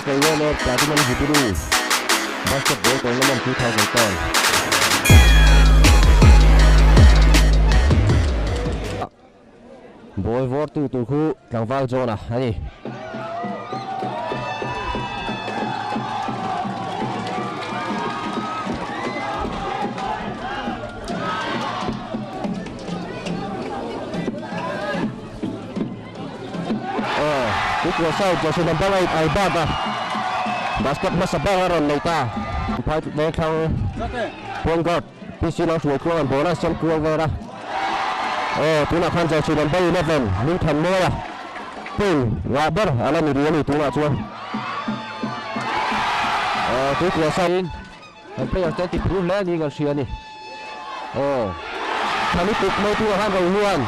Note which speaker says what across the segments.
Speaker 1: KYMA Platinum Jubilee Basketball Tournament 2010. Ball vawrtu tur khu tlangval John-a a ni. Aw, Tuikua South jersey number 8 Albert-a basket hmasa ber a rawn nei ta. Phai vengthlang point guard PC lo hruai kual an ball a siam kual vel a. Aw, tunah khan jersey number 11 Hmingthanmawia point ngah ber a la ni rih a ni tunah chuan. Aw, Tuikua South. Kan player te an ti phur hle a ni kan hria a ni. Aw. Tha lutuk mai tunah khan Rohluan.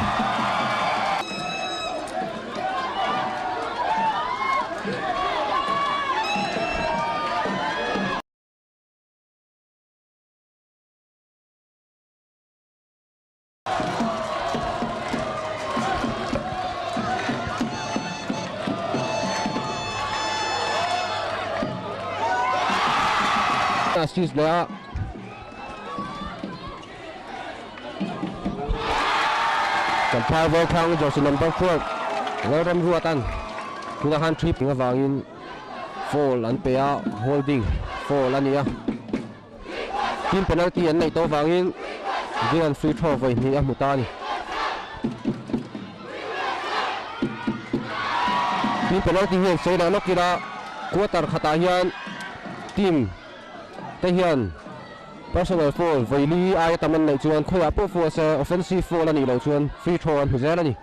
Speaker 1: Assist leh a Champhai Vengthlang jersey number 12 Lalramruatan tunah khan three ping avangin foul an pe a holding foul a ni a. Team penalty an neih tawh vangin Dylan free throw vawi hnih a hmu ta a ni. Team penalty hi an sawi leh lawk ila quarter khatah hian team te hian personal foul vawi li aia tam an neih chuan khawiah pawh foul se offensive foul a nih loh chuan free throw an hmu zel a ni.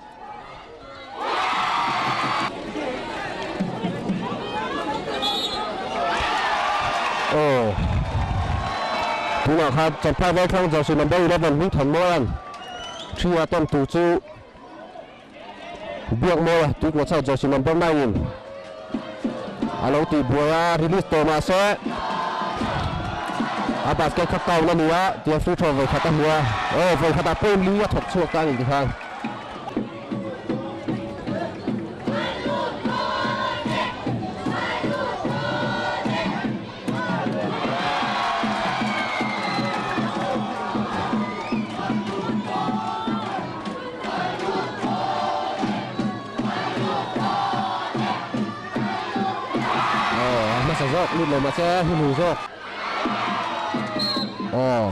Speaker 1: Aw tunah khan Champhai Vengthlang jersey number 11 Hmingthanmawia'n thi a tawn tur chu Biakmawia tuikuah chho jersey number 9 in a lo tih buai a release tawh mahse a basket kha count a ni a tia free throw vawi khat a hmu a aw vawi khatah point li a thawk chhuak ta a ni tikhan. Aw a hmasa zawk lut lo mahse hnu zawk aw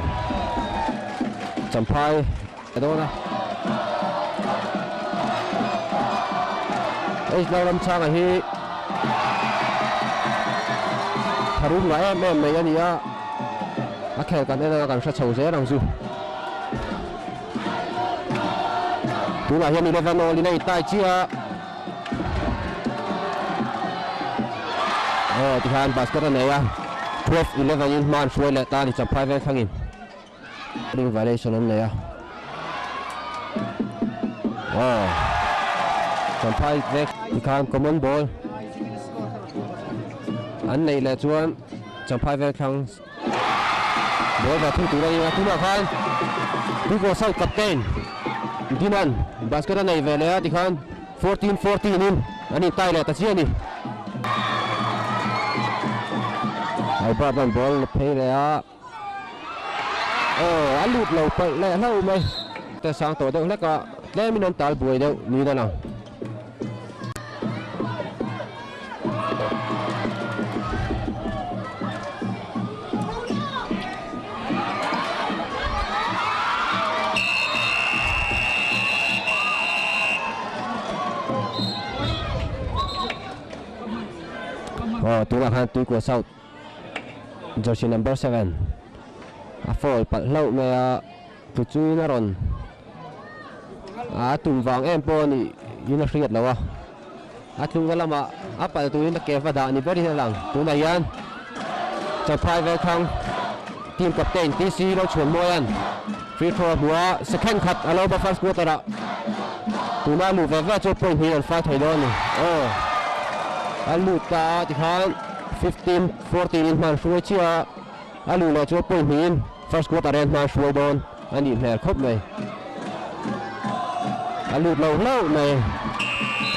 Speaker 1: Champhai a dawn a H Lalramchhanga hi tharum ngah em em mai a ni a a khel kan en anga kan hre chho zel ang chu. Tunah hian 11 all in a intai chiah a. Aw tikhan basket a nei a 12 11 in hma an hruai leh ta a ni Champhai Vengthlangin ring violation an nei a. Aw Champhai Veng tikhan common ball an neih leh chuan Champhai Vengthlang Ball va thung tur a ni a, tunah khan Tuikaw South captain Dinan basket a nei ve leh a tikhan 14 14 in an intai leh ta chiah a ni. Albert an ball la phei leh a, aw a lut lo palh leh hlauh mai. Te sang tawh deuh hlek a, tlemin an tal buai deuh niin a lang. Aw tunah khan Tuikua South jersey number 7 a foul palh hlauh mai a tu chuin a rawn a tum vang em pawh a nih in a hriat loh a a tlungna lamah a pal turin a ke va dah ni berin a lang tunah hian Champhai Velthang team captain TC Rochhuanmawia'n free throw a hmu a second khat a lo ba first quarter ah tuna luh ve ve chu point hnih an fai thei dawn a ni aw a lut ta a tikhan 15 14 in hman hruai chiah a. A luh leh chu point hnihin first quarter hian hma hruai dawn a nih hmel khawp mai. A lut lo hlauh mai.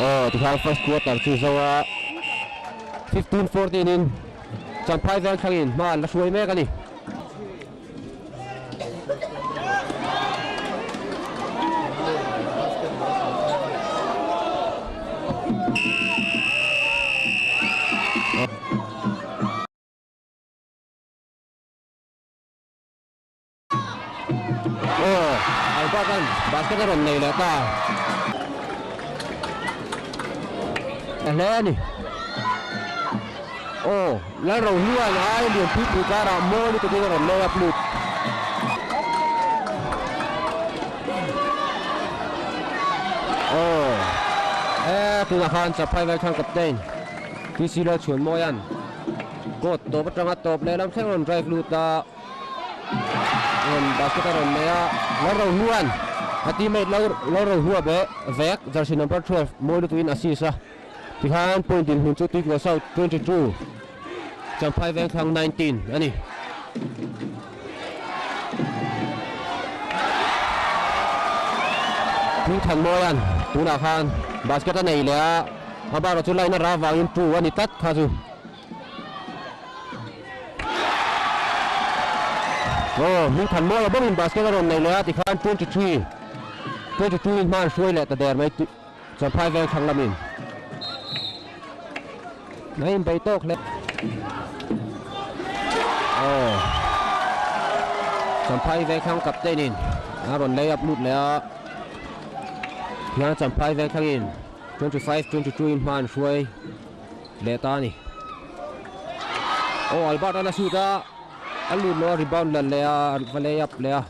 Speaker 1: Aw tikhan first quarter chu zo a. 15 14 in Champhai Vengthlangin hma an la hruai mek a ni. Aw, Albert-a'n basket a rawn nei leh ta hle a ni. Aw, Lalrohlua'n a ai lian pui pui karah mawi lutukin a rawn lei up lut. Aw, e tunah khan Champhai Vaithang captain TC Lalchhuanmawia'n court tawp atanga tawp lehlam thleng a rawn drive lut a. Rawn basket a rawn nei a, Lalrohlua'n a teammate Lalrohlua be vek jersey number 12 mawi lutukin assist a, tikhan point dinhmun chu Tuikua South 22, Champhai Vengthlang 19 a ni. Hmingthanmawia'n tunah khan basket a nei leh a, a barawh chu line a rah avangin two a ni tlat kha chu. Aw, Hmingthanmawia bawkin basket a rawn nei leh a, tikhan 23, 22 in hma an hruai leh ta der mai tih Champhai veng thlang lamin a inbei tawk hle. Aw, Champhai veng thlang captain in a rawn lay up lut leh a, tikhan Champhai veng thlangin 25, 22 in hma an hruai. Leh ta a ni. Aw Albert an a shoot a, a lut lo a rebound la leh a, va lay up leh a.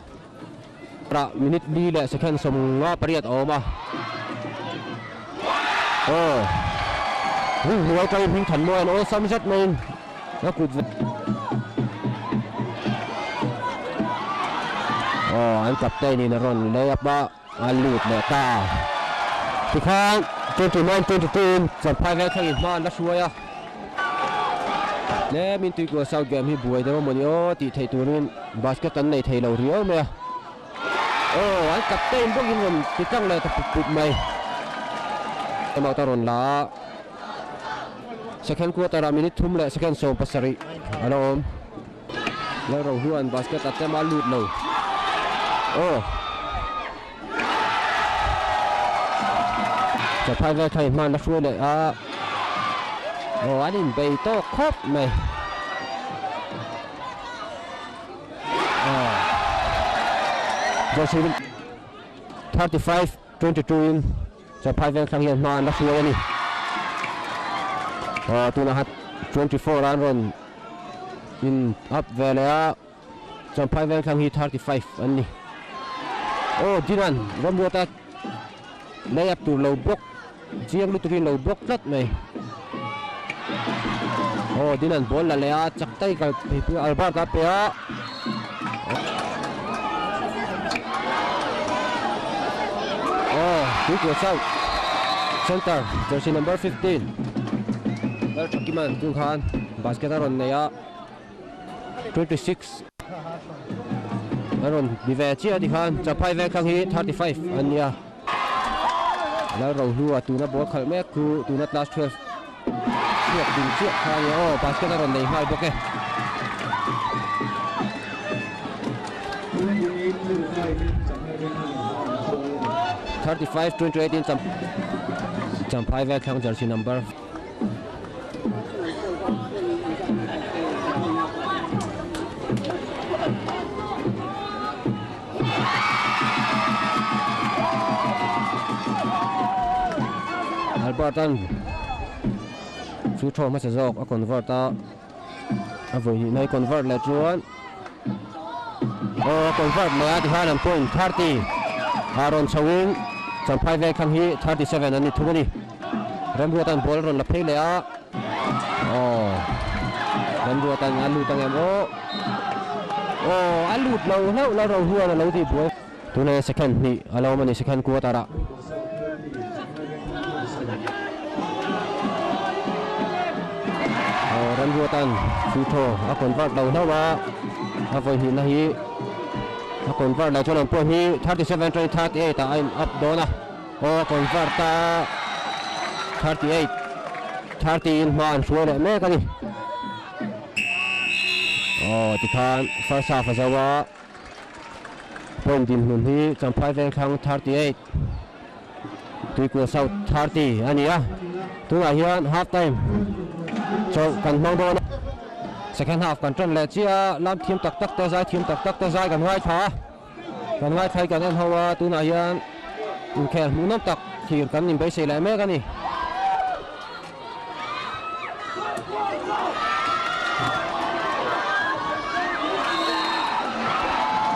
Speaker 1: Rah minute li leh second 58 a awm a. Aw ring hnuai atangin hming than mawi an awlsam zet maiin a kut ve. Aw an captain in a rawn lay up a. A lut leh ta. Tikhan 29 22 in Champhai Vengthlang in hma an la hruai a. Tlemin Tuikua South game hi buai deuh amawni aw tih theih turin basket an nei thei lo riau mai a. Aw an captain bawkin rawn ti tlang leh ta pup pup mai. Time out a rawn la a. Second quarter ah minute thum leh second 17 a la awm. Lalrohlua'n basket a tem a lut lo. Aw. Chaphai vel kha inhman a hruai leh a. Aw an inbei tawk khawp mai. Aw. Jersey 35 22 in Chaphai vel thlang hian hma an la hruai a ni. Aw tunah khan 24 an rawn in up ve leh a, Champhai vel thlang hi 35 an ni. Aw Dinan Ramruata lay up tur lo block chiang lutukin lo block tlat mai. Aw Dinan ball la leh a, chak tai kal phei pui Albert a pe a. Aw Tuikua South Center jersey number 15 Lalthakiman tun khan basket a rawn nei a 26 a rawn ni ve chiah a tikhan Champhai Vengthlang hi 35 an nia Lalrohlua tuna ball khalh mek chu tuna class 12 chhuak ding chiah kha a nia aw basket a rawn nei nghal bawk e. 35 28 in Champhai Vengthlang jersey number Albert an chu thaw hmasa zawk a convert a a vawi hnih mai convert leh chuan aw a convert leh a tikhan an point 30 a rawn chho in Champhai Vengthlang hi 37 an ni thung a ni. Remruata'n ball a rawn la phei leh a, aw Remruata'n a lut ang em aw, aw a lut lo hlauh lo Rohluan a lo tih buai. Tunah hian second hnih a lo awm a ni second quarter ah. Aw Remruata'n free throw a convert lo hlauh a, a vawi hnihna hi a convert loh chuan an pawh hi 37 38 ah a in up dawn a. Aw convert a 38. 30 in hma an hruai leh mek a ni. Aw tikhan first half a zo a, point dinhmun hi Champhai Vengthlang 38, Tuikua South 30 a ni a. Tunah hian half time chawlh kan hmang dawn a, second half kan tan leh chiah a, lam thiam tak tak te zai thiam tak tak te zai kan ngaithla a. Kan ngaithla hi kan en ho a, tunah hian inkhel hmuhnawm tak thlir kan inbeisei leh mek a ni.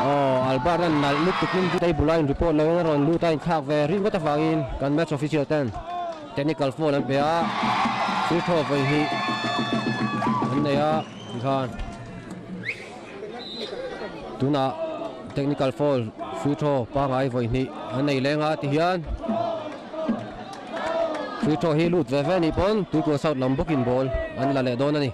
Speaker 1: Aw, Albert an nalh lutuk in table a in report lo in a rawn lut a inthlak ve ringawt avangin kan match official ten technical foul an pe a, free throw vawi hnih an nei a tikhan. Tunah technical foul free throw pangngai vawi hnih an nei leng a ti hian free throw hi lut ve ve anih pawn Tuikua South lam bawkin ball an la leh dawn a ni.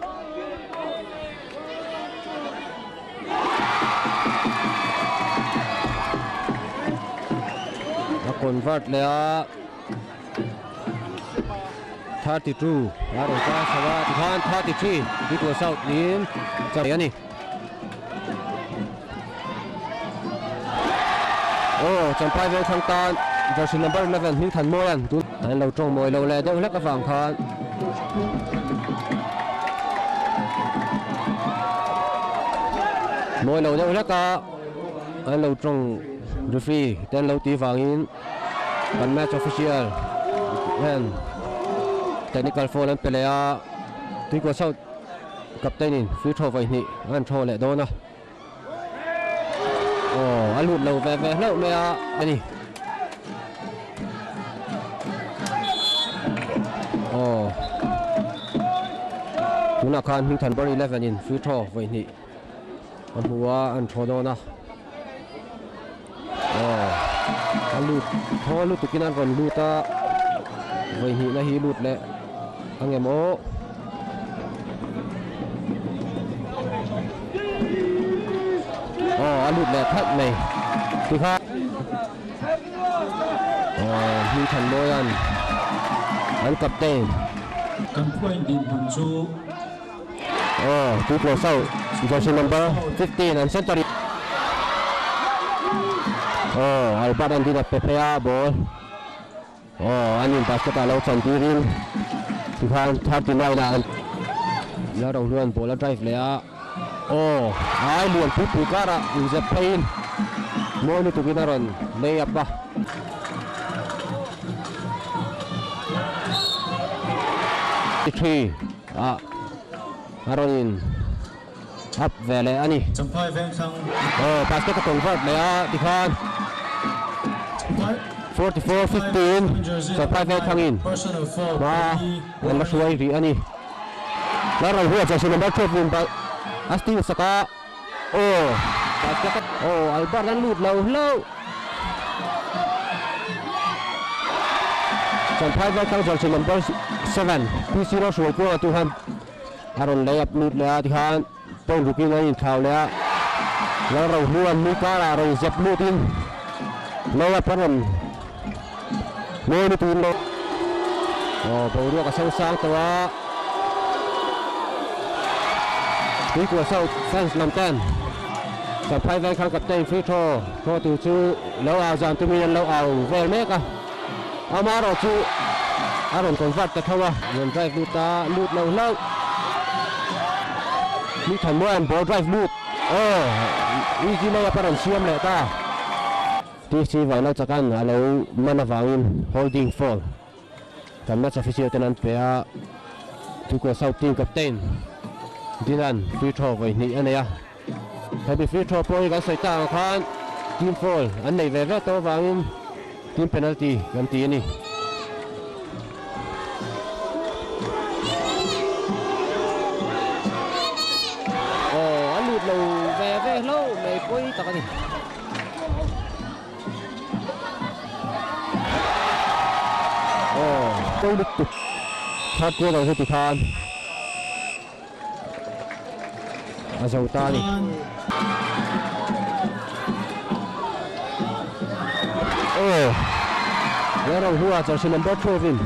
Speaker 1: A convert leh a. 32 a rawn kai chho a, tikhan 33 Tuikua South niin chak a ni. Aw, Champhai Vengthlang tan jersey number 11 Hmingthanmawia'n tun an lo tawng mawi lo leh deuh hlek avang khan mawi lo deuh hlek a an lo tawng referee te an lo tih vangin Kan match official hian technical foul an pe leh a, Tuikua South captain in free throw vawi hnih an throw leh dawn a. Aw, a lut lo ve ve hlauh mai a a ni. Aw, tunah khan Hmingthan Bar 11 in free throw vawi hnih a hmu a, an throw dawn a. Aw a lut thaw lutuk in an rawn lut a vawi hnihna hi lut leh ang em aw. Aw a lut leh khalh mai tikha aw Hmingthanmawia'n an captain.
Speaker 2: Kan point dinhmun chu.
Speaker 1: Aw tui close out jersey number 15 an center in aw Albert an din a pe phei a ball aw an in basket ah lo chan tir in tikhan 39 ah an la ro hluan ball a drive leh a aw ai lian pui pui kar ah in zep phei in mawi lutuk in a rawn lay up a. Three. Ah a rawn in up ve leh a ni.
Speaker 2: Champhai Vengthlang.
Speaker 1: Aw basket a convert leh a tikhan 44 15 Champhai Vengthlang in hma an la hruai rih a ni. Lalro huat jersey number 12 in a steal sak a aw basket a aw Albert an lut lo hlauh. Champhai Vengthlang jersey number 7 PC Rohruai Kuanga tu khan a rawn lei up lut leh a tikhan point rukin an inthlau leh a Lalrohluan mi karah rawn zep lutin lei up a rawn mawi lutuin lo aw boruak a sosang tawh a Tuikua South fans lam ten Champhai Vengthlang captain free throw throw tur chu lo au zan tumin an lo au vel mek a. Amaherawh chu a rawn convert ta tho a, rawn drive lut a, lut lo hlauh. Ni Thanmua'n ball drive lut, aw, easy layup a rawn siam leh ta. TC Vanlalchaka'n a lo man avangin holding foul kan match official ten an pe a, Tuikua South team captain Dinan free throw vawi hnih a nei a. Hemi free throw pawh hi kan sawi tak ang khan team foul an nei ve ve tawh avangin team penalty kan ti a ni. Aw a lut lo ve ve hlauh mai pawi tak a ni. Aw pawi lutuk third quarter hi tikhan. A zo ta a ni. Aw, Lalrohlua jersey number 12 in.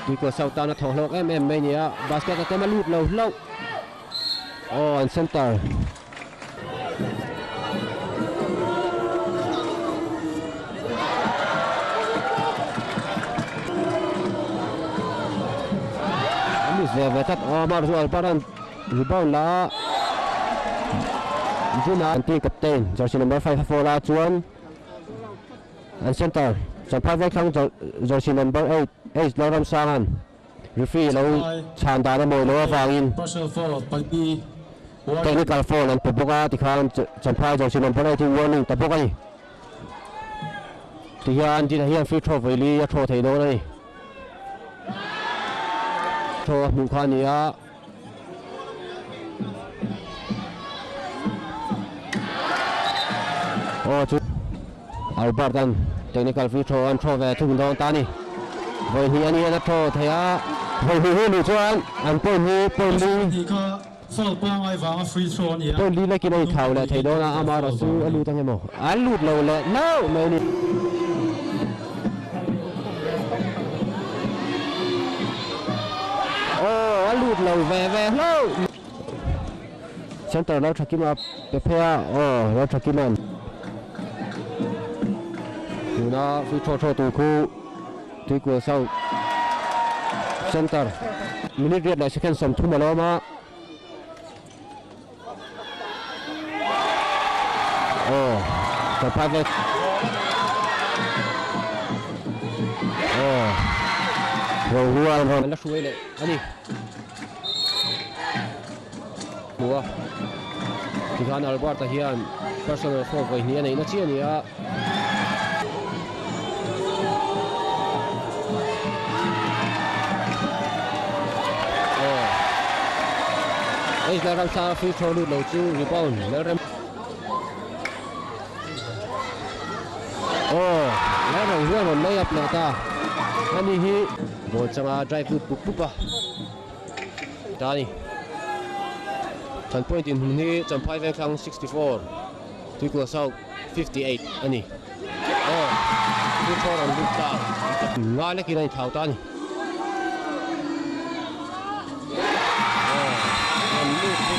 Speaker 1: Tuikua South tana thawh hlawk em em mai a ni a, basket attempt a lut lo hlauh. Aw an center. A miss ve ve tlat aw mar chu Albaran rebound la a Juna an team captain jersey number 5 a foul a chuan an center Champhai Vengthlang jersey number 8 H Lalramsanga'n Referee lo chhan dan a mawi lo avangin technical foul an pe bawk a, tikhan Champhai Jersey number 8 hi warning ta bawk a ni. Tihian Dina hian free throw vawi li a throw thei dawn a ni. Throw a hmuh kha a ni a. Aw chu Albert an technical free throw an throw ve thung dawn ta a ni. Vawi hnih a ni an a throw thei a, vawi hnih hi luh chuan an point hi point li point li lekin a inthlau leh thei dawn a, amaherawh chu a lut ang emaw an lut lo leh hlauh mai a ni. Aw a lut lo ve ve hlauh. Center lo tha kim a pe phei a, aw lo tha kim an. Tuna free throw throw tur khu Tuikual South Center minute riat leh second 30 a lawm a. Aw Champhai vek. Aw Rohluan rawn la hruai leh a ni. Hmu a, tikhan Albert-a hian personal foul vawi hnih a neihna chiah a ni a. Aw, Ezra Ramsanga free throw lut lo chu rebound Lalrem. Aw, Lalro hian rawn lay up leh ta a ni hi. Ball changa drive lut pup pup a. Ta a ni. Kan point inhmun hi Champhai Vengthlang 64, Tuikua South 58 a ni. Aw, Pu Thawr an lut ta. Ngai lekin a inthlau ta a ni. Aw, an lut hi.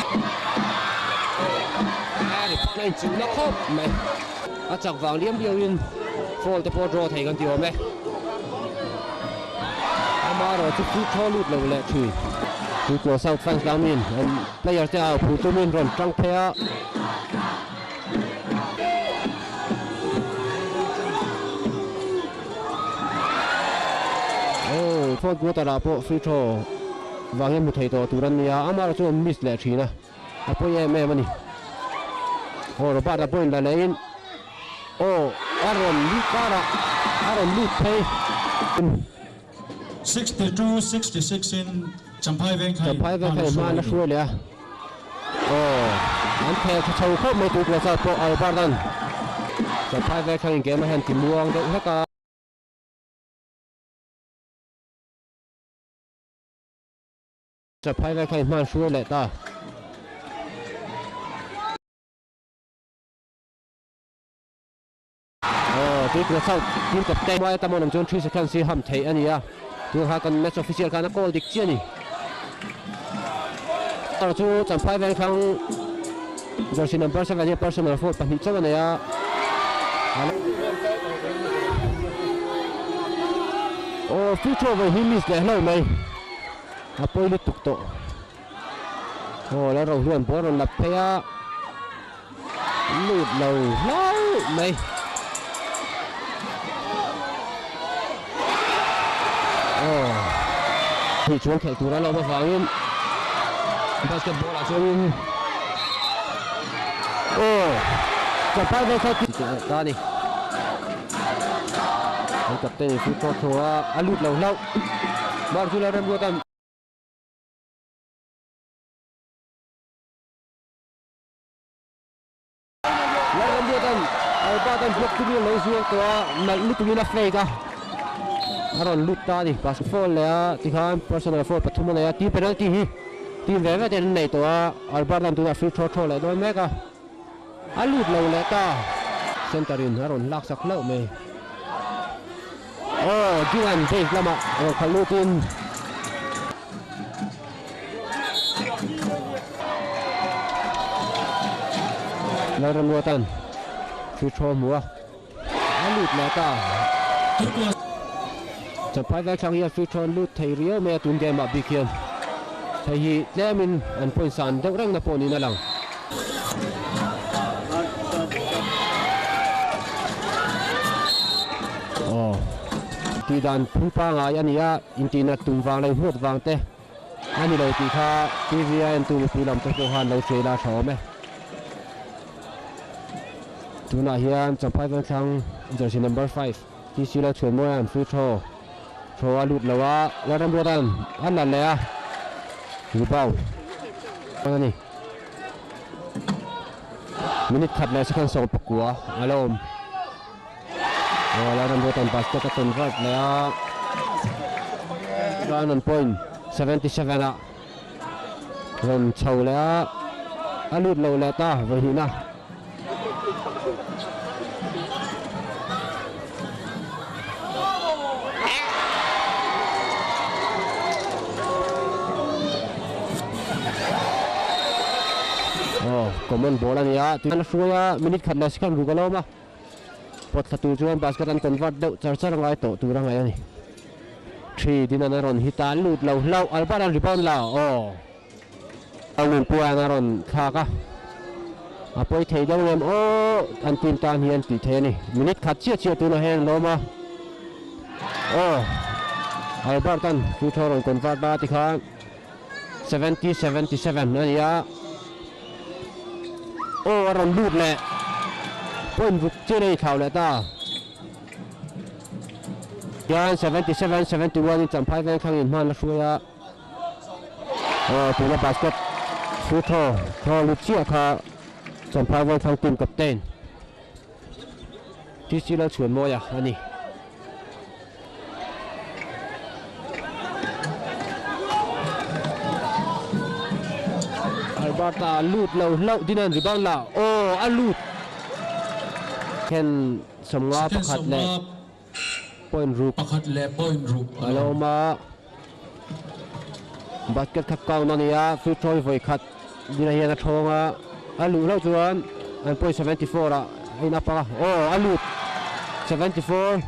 Speaker 1: Aw, a ri phak na inchuhna khawp mai. A chak vang liam liauin foul te pawh draw thei kan ti awm e. Amaherawh chu free throw lut lo leh thin. Tuikua South fans lamin an player te au phur tumin rawn tang phei a. Oh, fourth quarter ah pawh free throw vangin hmu thei tawh tur an ni a, amaherawh chu an miss leh thin a. A pawi em em a ni. Aw Robert a point la leh in aw a rawn lut karah a rawn lut phei.
Speaker 2: 62 66 in Champhai Vengthai
Speaker 1: Champhai Vengthai hma la hruai leh a. Aw an khel tha chho khawp mai tui tur pawh Albert an Champhai Vengthai in game a hian ti muang deuh hlek a. Chaphai vel kha i hman hruai leh ta. Aw, tui tuna chauh team captain Maia Tamon awm chuan 3 seconds hi ham theih a ni a. Tun kha kan match official khan a call dik chiah a ni. Chu Champhai vel thlang jersey number 7 hi personal foul pahnih chauh a nei a. Aw, free throw ve hi miss leh hlauh mai. A pawi lutuk tawh. Aw Lalrohluan ball rawn lap phei a, lut lo hlauh mai. Aw hnih chuan khelh tur a lawm avangin basketball ah chuanin aw Champhai vel kha ta a ni. An captain in free throw throw a, a lut lo hlauh. Marzulla Remruatan. Lalremruatan Albert-a'n block tumin a lo zuang tawh a, nalh lutumin a fake a, a rawn lut ta a ni. Pass foul leh a, tikhan personal foul pathum a nei a, team penalty hi team ve ve ten an nei tawh a, Albert-a'n tunah free throw throw leh dawn mek a. A lut lo leh ta. Center in a rawn lak sak hlauh mai. Aw Dinga'n base lamah rawn khalh lutin. Lalramruata'n free throw a hmu a, a lut leh ta. Champhai Vengthlang hian free throw an lut thei riau mai a tun game ah bik hian hei hi tlemin an point san deuh reng na pawh niin a lang. Aw tih dan phung pangai a ni a, intihna tum vang leh hmuat vang te a ni lo tih kha TV a entu mipui lam te pawh khan lo hria ila tha awm e. Tunah hian Champhai Vengthlang jersey number 5 TC Lalchhuanmawia'n free throw throw a lut lo a, Lalramruata'n a la leh a, rebound a ni. Minute khat leh second 19 a la awm. Aw Lalramruata'n basket a convert leh a, chuan an point 77 ah rawn chho leh a, a lut lo leh ta vawihnihna. Aw common ball a ni a, tuna hruai a minute khat leh second ruk a lawm a, pawt thla tur chuan basket an convert deuh char char a ngai tawh tur a ngaih a ni. Three din an a rawn hit a, lut lo hlauh Albert an rebound la aw. Nunpuia'n a rawn thlak a, a pawi thei deuh em aw an team tan hian tih theih a ni. Minute khat chiah chiah tunah hian an lawm a, aw Albert-a'n free throw rawn convert a tikhan 70 77 a ni a, aw a rawn lut leh point ruk chiah a inthlau leh ta. Tihian 77 71 in Champhai Vengthlang in hman a hruai a. Aw tuna basket free throw throw lut chiah kha Champhai Vengthlang team captain TC Lalchhuanmawia a ni. Alberta lut lo hlauh din an rebound la aw a lut then 51 leh point ruk
Speaker 2: Pakhat leh point ruk
Speaker 1: a lo awm a, basket kha count a ni a, free throw hi vawi khat dina hian a thawng a, a luh hlauh chuan an point 74 ah a in up a, aw a lut 74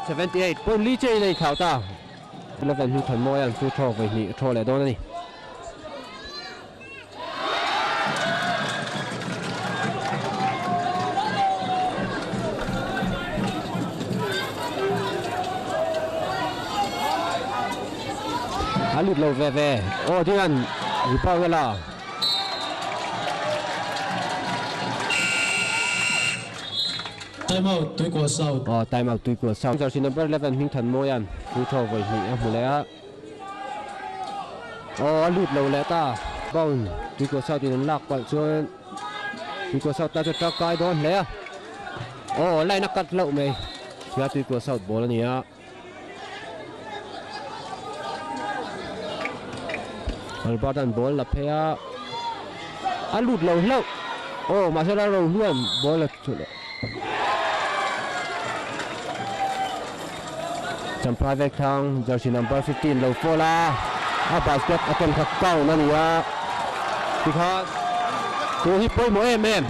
Speaker 1: 78 point li chiah in a inthlau ta, 11 hi Thanmawia an free throw vawi hnih a thaw leh dawn a ni. A lut lo ve ve aw ding an rebound a la.
Speaker 2: Time out Tuikual South.
Speaker 1: Aw time out Tuikual South. Jersey number 11 Hmingthanmawia'n free throw vawi hnih a hmu leh a. Aw a lut lo leh ta. Bound Tuikual South in an lak palh chuan Tuikual South tan chuan tangkai dawn hle a. Aw line a cut loh mai. Tia Tuikual South ball a ni a. Albert an ball la phei a. A lut lo hlauh. Aw mahse la ro hluan ball a chu leh. Champhai Vengthlang jersey number 15 lo fall a, a basket a ken kha count a ni a, tikhan tu hi pawimawh em em.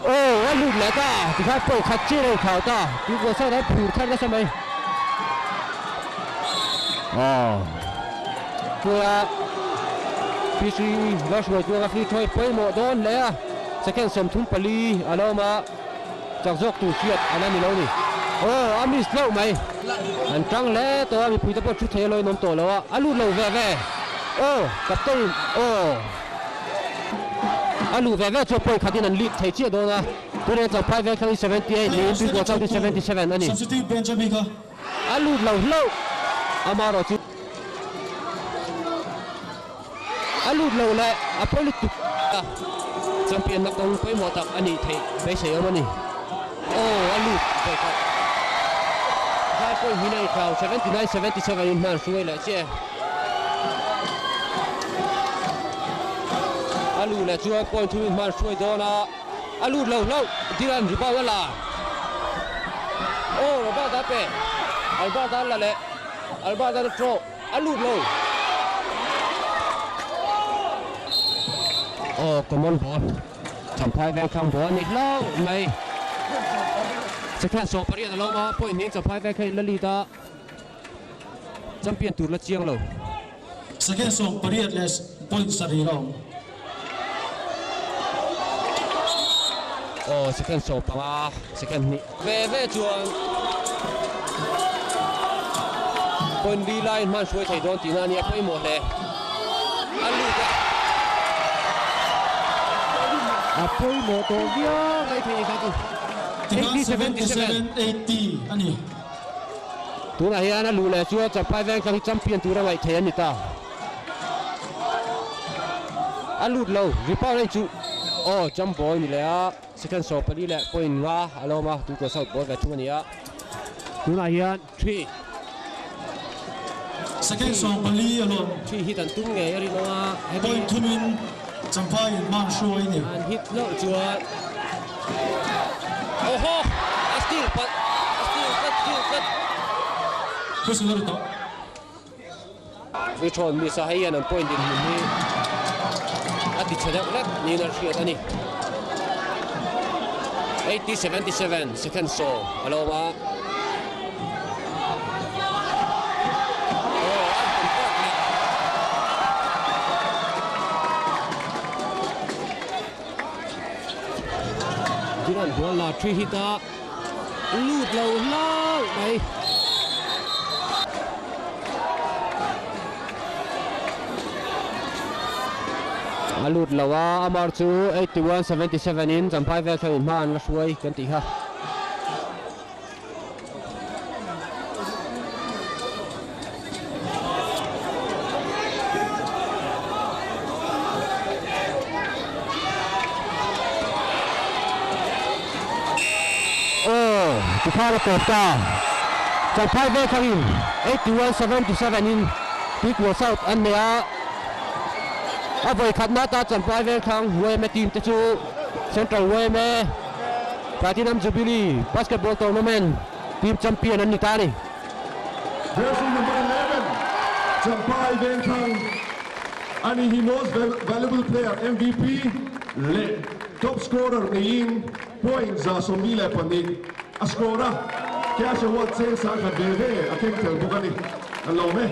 Speaker 1: Aw a lut leh ta, tikhan pawi khat chiah lo thlau ta, tih kuah sawn a phur thar nasa mai. Aw tia PC la hruai tuanga free throw hi pawimawh dawn hle a, second 34 a lo awm a. Chak zawk tur hriat a la ni lo ni. Aw, a miss hlauh mai. An tang hle tawh a, mipui te pawh thu thei a lawin awm tawh lo a, a lut lo ve ve. Aw, captain, aw. A luh ve ve chu point khatin an lead thei chiah dawn a, tunah hian Champhai Vengthlang hi 78 niin Tuikual South hi 77 a ni.
Speaker 2: Substitute Benjamin kha.
Speaker 1: A lut lo hlauh, amaherawh chu a lut lo leh a pawi lutuk a, champion na kawng pawimawh tak a nih theih beisei awm a ni. Aw a lut vawi khat. Zai pawhin hin a inthlau 79 77 in hman hruai leh chiah e. A luh leh chuan point thum in hman hruai dawn a, a lut lo hlauh Dylan rebound a la. Aw Robert a pe. Albert a la leh. Albert a throw. A lut lo. Aw common ball. Champhai Vengthlang ball a ni hlauh mai. Second 18 a lo awm a, point hnih Champhai Vengthlang in la lead a. Champion tur la chiang lo.
Speaker 2: Second 18 leh point sarih la awm.
Speaker 1: Aw second 15 second hnih ve ve chuan point li laiin hman hruai thei dawn tihna a nia pawimawh hle. A lut a. A pawimawh tawh viau mai thei kha chu.
Speaker 2: Tikhan 77 80 a ni.
Speaker 1: Tunah hian a luh leh chuan Champhai Vengthlang hi champion tura ngaih theih a ni ta. A lut lo, rebound a inchuh. Aw, jump ball ni leh a, second 14 leh point nga a lo awm a, Tuikawr South ball ve thung a ni a. Tunah hian three.
Speaker 2: Second 14 a lo awm.
Speaker 1: Three hit an tum ngei a rinawm a, hemi.
Speaker 2: Point thumin Champhai in hma an hruai a ni.
Speaker 1: An hit hlauh chuan Awhaw! A steal palh! A steal tlat, steal tlat!
Speaker 2: Whistle a ri tawh.
Speaker 1: Vithawn Misa hei hian an point dinhmun hi a ti chhe deuh hlek niin an hriat a ni. 80 77 second sawm a lo awm a. Dilan ball la thi hit a lut lo hlauh mai. A lut lo a, Amar chu 81 77 in Champhai vel thleng in hma an la hruai kan tih kha. Aw, tikhan a tawp ta. Champhai Vengthlang in 81 77 in Tuikual South an nei a. A vawi khatna ata Champhai Vengthlang yma team te chu Central yma Platinum Jubilee Basketball Tournament team champion an ni ta a ni.
Speaker 3: Jersey number 11 Champhai Vengthlang a ni hi Most Valuable Player, MVP, leh Top Scorer niin point 142 a score a, cash award cheng 10,000 ve ve a keng tel bawk a ni. An lawm e.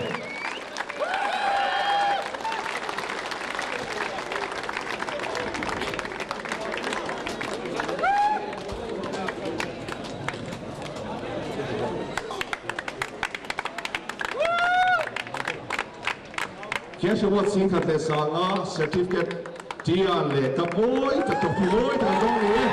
Speaker 3: Cash award 10,000 certificate Tian leh ka mawi tak tawphi mawi tak an dawng ni e.